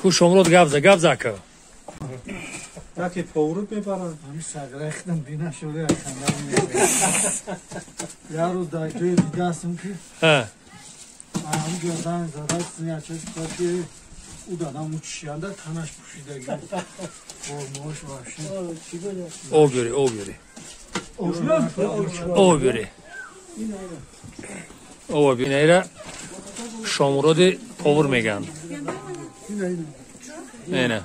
Ку Шомурод гап за, гап за ака. Яке повруд мебаранд. Ҳамин саграхтам бина шуда ханда меояд. Як рӯз дар ҷои дидаастам ки ҳамун занг зада яча ки ӯ дадам ӯ чишианда танаш пӯшидаги формаош вообще. Об биёри, об биёри. Об биёри. Об биёри. Инайра Шомуроди повур мегӯянд. Ина.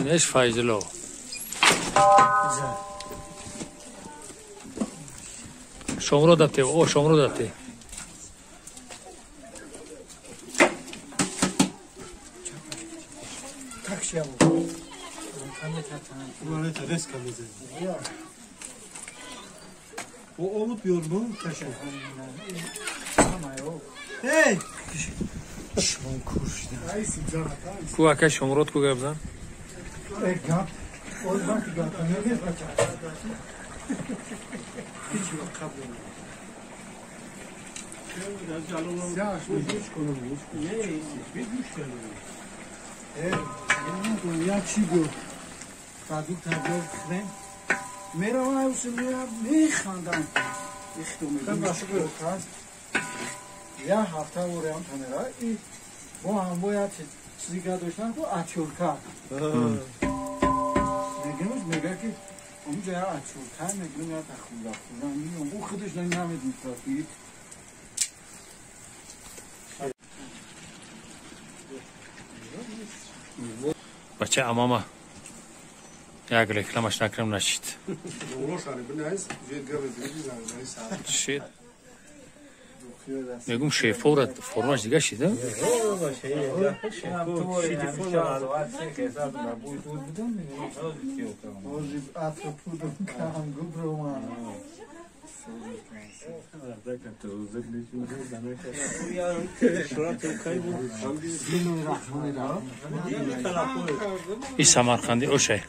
Инаш Файзулло. Шомурод дапте, о Шомурод дапте. O olup yormu taşı. Hey! Ку ака Шомурод ку гап зан? Гап. Як чӣ гуфт? Продукт ҳаҷор хрен. Меравам, механдам. Я ҳафта ворам тамера и бо ҳам бояд чизига доштан ку атюрка. Мегӯям, мега ки онҷа я атюрка мегӯям я тахуда худа миём. Ӯ худаш намедонист ки бача амама як рекламаш накунам нашид. Шид. Мегум шефора формаш дига шида? И Самарқанди ошай.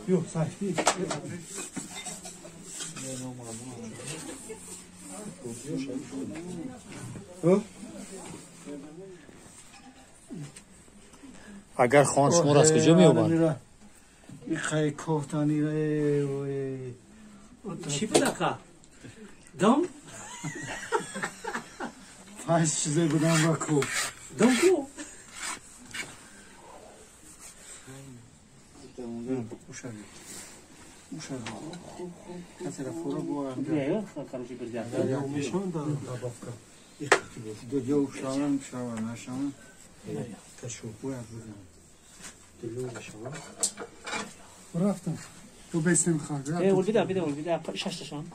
Yok, saç değil. Агар хон шуморо аз куҷо меёбанд? Чӣ буд ака? Дом? Панҷ чизе будам ба ку. Дом ку? Рафтам. Ту бесим хага. Э, улбида, бида, улбида, шашташон.